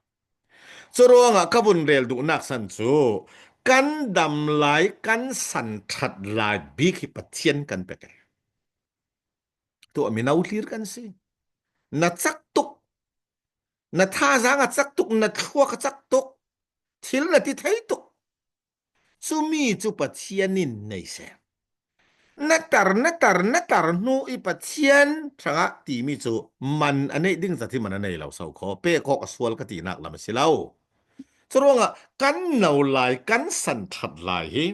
Curuangah ka vun rel duhnak san cu kan dam lai, kan san ṭhat lai bik hi Pathian kan pek. Tu ah mino hlir kan si. Na cak tuk, na thazaang a cak tuk, na thluak a cak tuk, thil na ti thei tuk. Cumi cu Pathian in nei seh. Na tar, na tar, na tar hnu i Pathian hrangah timi cu man a neih ding zat hi man a nei lo so kho, pek awk a sual ka tinak lam a si lo. Curuangah kan no lai, kan san ṭhat lai hi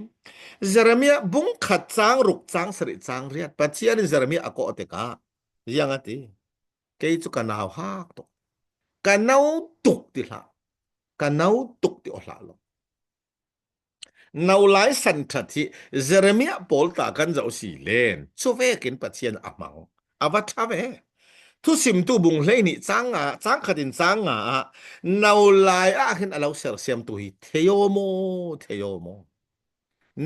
Jeremiah bung khat cang ruk cang sarih cang riat Pathian in Jeremiah a kawh tikah ziang a ti? Kei cu ka nauhak tuk, ka no tuk ti hlah, ka no tuk ti aw hlah lo. No lai san ṭhat hi Jeremiah pawl ta kan zoh si len, cu vekin Pathian a hmang, a va ṭha ve. Thusimtu bung hleihnih cang nga, cang khat in cang nga ah no lai ah hin a lo sersiamtu hi thei aw maw, thei aw maw?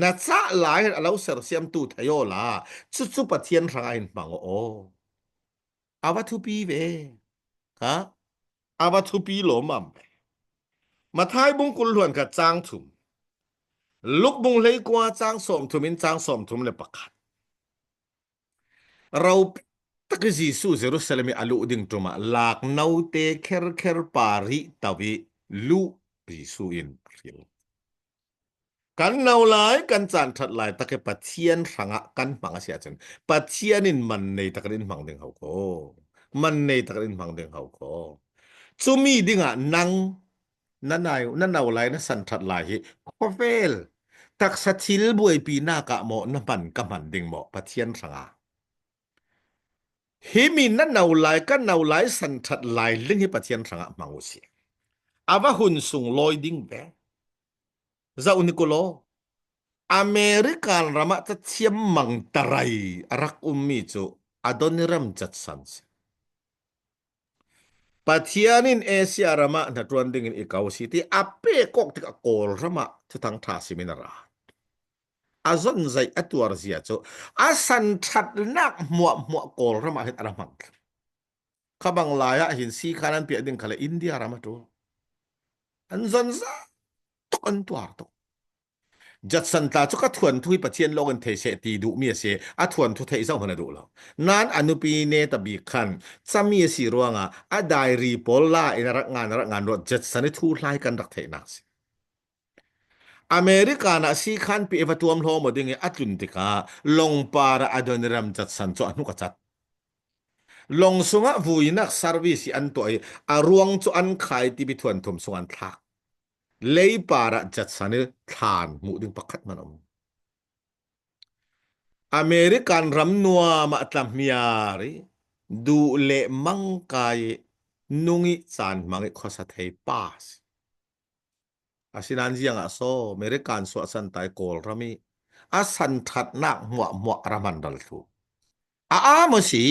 Na cah lai hin a lo sersiamtu thei aw la, cucu Pathian hrangah hin hmang aw. A va thupi ve. Ha? A va thupi lawmmam ve. Matthai bung kul hluan khat cang thum, Luk bung hleikua cang sawmthum in cang sawmthum le pakhat. Ropui tak i Jesuh Jerusalem i a luh ding ṭum ah lak note kherkher parih to i luh Jesuh in a hril. Kan no lai, kan caan ṭhat lai tak i Pathian hrangah kan hmang a si ahcun Pathian in man nei takin in hmang ding ho kho. Man nei takin in hmang ding ho kho. Cumi dingah nang na nai, na no lai, na san ṭhat lai hi khawvel taksa thil buaipinak ah maw na hman, ka hman ding maw Pathian hrangah? Himi na no lai, ka no lai san ṭhat lai ling hi Pathian hrangah hmang uh si. A va hun sunglawi ding ve. Zoh ni ku law, American ram ah cathiam mang tarai a rak ummi cu Adoniram Judson si. Pathian in Asia ram ah hnaṭuan dingin i ko si ti a pek awk tikah Kawlram ah Thuthang ṭha simin a ra. a zonzaih a tuar zia cu a san ṭhatnak hmuahhmuah Kawlram ah hin a ra hmang. Kha bang lai ah hin sikhan an piah ding kha le India ram a ṭul. An zonzaih tuk, an tuar tuk. Judson tla cu ka thuanthu hi Pathian lawng in thei seh ti duhmi a si, a thuanthu theih zoh hmanh a duh lo. Nain a nupi neta bik khan cami a si ruangah a diary pawl la in a rak ngan, a rak ngan ruat Judson i thuhla hi kan rak theihnak si. American ah sikhan pi i va tuam hlawm aw ding i a tlun tikah Lawngpar ah Adoniram Judson cu a hnuk a cat. Lawng sungah vuinak service i an tuah i a ruang cu an khai tipi thuanthum sung an thlak. Leipar ah Judson i thlan hmuh ding pakhat hmanh a um. American ram nuam ah tlahmiar i duh le mang kai i nung i caan hmang i khuasa thei pa si. Asinain ziangah so American suahsan tai Kawlram i a san ṭhatnak hmuahhmuah a ra hman ral thlu. A am a si,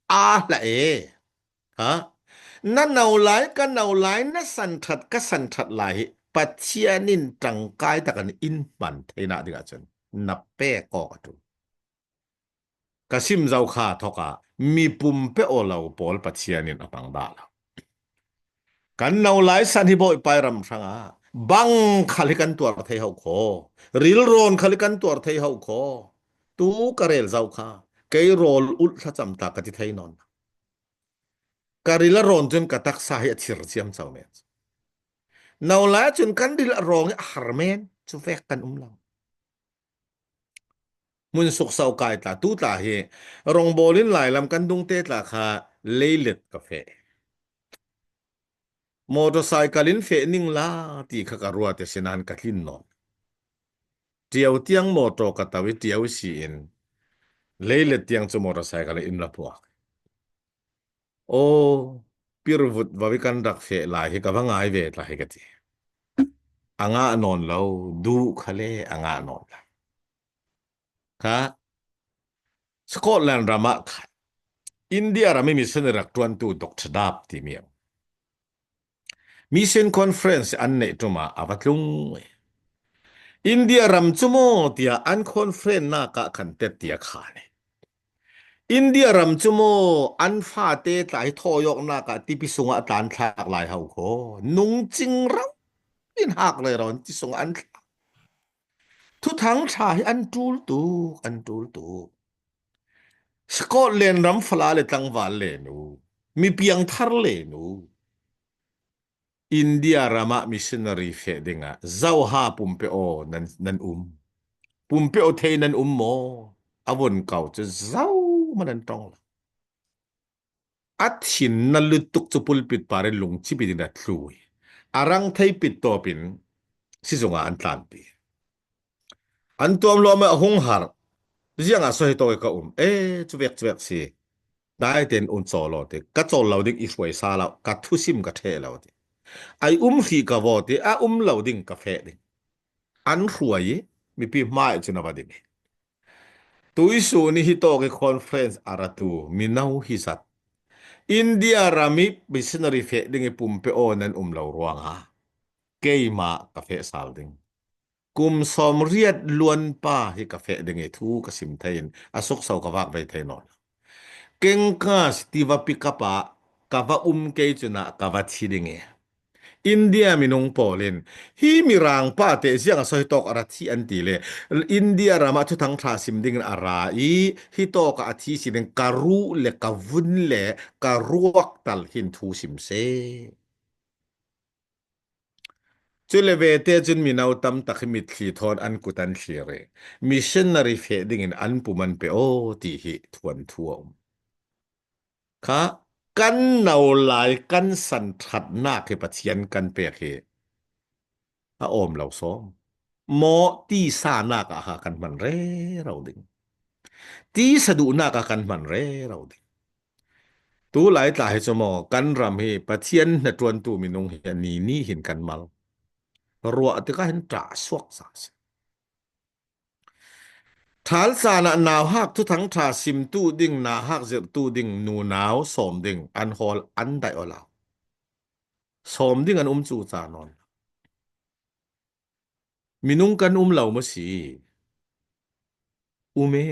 a hlah e. Ha? Na no lai, ka no lai, na san ṭhat, ka san ṭhat lai hi Pathian in ṭangkai tak in in hman theinak dingah cun na pek awk a ṭul. Ka sim zo kha thawk ah mi pumpe aw lo pawl Pathian in a hmang dah lo. Kan no lai san hi Bawipai ram hrangah bang khal hi kan tuar thei ho kho, rilrawn khal hi kan tuar thei ho kho. Tu ka rel zo kha kei rawl ulh thlacam ta ka ti thei nawn. Ka ril a rawn cun ka taksa hi a thir ciamco men. No lai cun kan ril a rawng hi a har men, cu vek kan um lo. Hmun sukso kai tla, tu tla hi rawngbawl in lailam kan dungte tla kha leilet ka feh. Motorcycle in feh ning la ti kha ka ruat i sinain ka tlin nawn. Ṭio tiang motor ka to i ṭio i si in leilet tiang cu motorcycle in la puak. Aw, pirvut va i kan rak feh lai hi ka va ngai ve tla hi ka ti. A ngah nawn lo, duh kha le a ngah nawn lo. Kha Scotland ram ah khan India ram i missionary rak ṭuantu Doctor Dab timi a um. Mission Conference an neih ṭum ah a va tlung. India ram cu maw tiah an conference nak ah khan tet tiah khan i India ram cu maw an fate tla hi thawi awknak ah tipi sungah a tlan thlak lai ho kho. Nung cing ro in hak rero in ti sungah an thlak. Thuthang ṭha hi an ṭul tuk, an ṭul tuk. Scotland ram fala le tlangval le nu, mi piangthar le nu. India ram ah missionary feh dingah zoha pumpe aw nan, nan um. Pumpe aw thei nan um maw? A vun kau cu zohman an ṭong lo. A thinna lutuk cu pulpit par in lungcip in a thlui. A rang thei pit tawp in sizung ah an tlanpi. An tuam hlawm ah a hung har. Ziangah so hi tawk i ka um. E, cuvek cuvek si. Dai tein um caw law ti. Ka cawl lo ding i hruai sa lo. Ka thusim ka ṭheh lo ti. Ai um hrih ka vaw ti. A um lo ding ka feh ding. An hruai i mipi hmai cun a va ding i. Tuisun i hi tawk i conference a ratu mino hi zat. India ram i missionary feh ding i pumpe aw nan um lo ruangah keimah ka feh sal ding. Kum sawmriat luan pa hi ka feh ding i thu ka sim thei in a sukso ka vak ve thei nawn lo. Kengkas tiva pikap ah ka va um kei cun ah ka va thi ding i India minung pawl in hi mirang pate ziang a so hi tawk a ra thi an ti le India ram ah thuthang ṭha sim ding in a ra i hi tawk ah a thi si ding ka ruh le ka vun le ka ruak tal hin thu sim seh. Cule vete cun mino tam tak hi mitthli thawn an kut an thlir i missionary feh ding in an pum an pe aw ti hi thuanthu a um. Kha kan no lai kan san ṭhatnak hi Pathian kan pek hi a awm lo sawm. Maw tisa nak ah ha kan hman rero ding. Tisa duhnak ah kan hman rero ding. Tu lai tla hi cu maw kan ram hi Pathian hnaṭuantu minung hi a ni ni hin kan mal. Ruah tikah hin ṭah suak sa si. Ṭhal caan ah nauhak thuthang ṭha simtu ding, nauhak zirhtu ding, nunau sawm ding an hawl an daih aw lo. Sawm ding an um cu ca nawn lo. Minung kan um lo maw si? Um e.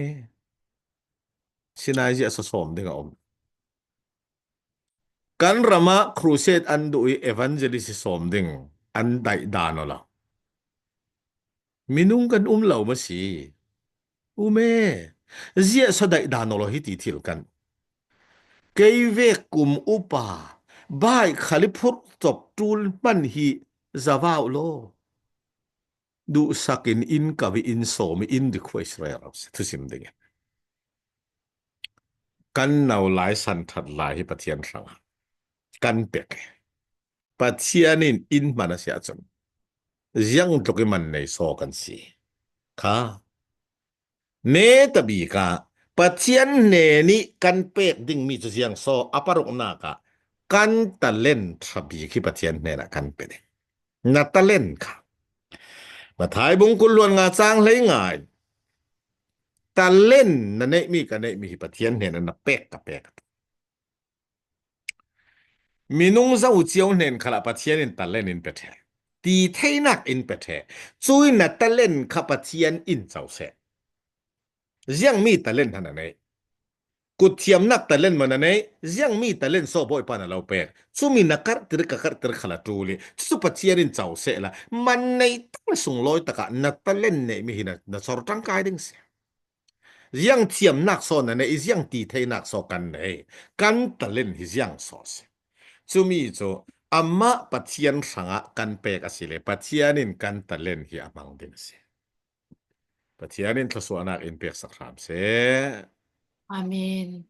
Sinai ziahsa sawm ding a om. Kan ramah crusade an duh i evangelist sawm ding an daih dan aw lo. Minung kan um lo masi. Um e. Ziahsa daih dan aw lo hi ti thil kan. Kei vek kum upa baih khali phurh cop tul man hi zavau lo. Duhsakin in kavi in sawmi in dik khua Israel a si thusim dingin. Kan nau lai san that lai hi Pathian hranga kan pek e. Pathian in in hman a si ahcun ziang tluk i man nei saw kan si kha. Neta bika Pathian hnenih kan pek dingmi cu ziang saw a paruknak ah kan talent ṭha bik hi Pathian hnenah kan pe ding. Na talent kha Mathai bung kul luan nga cang hlei ngai talent na neihmi ka neihmi hi Pathian hnenah na pek ka pek. Minung zo cio hnen khalah Pathian in talent in pe ṭheh. Ti theinak in pe ṭheh. Cui na talent kha Pathian in co seh. Ziangmi talent hna na neih. Kutthiamnak talent maw na neih? Ziangmi talent saw Bawipa na lo pek. Cumi na karhtir ka karhtir khala ṭul i cucu Pathian in co seh la man nei tak le sunglawi takah na talent neihmi hi na, na cor ṭangkai ding si. Ziang thiamnak saw na neih i ziang ti theinak saw kan nei. Kan talent hi ziang saw si. Cumi cu amah Pathian hrangah kan pek a si le Pathian in kan talent hi a hmang ding a si. Pathian in thluasuahnak in peksak hram seh. Amen.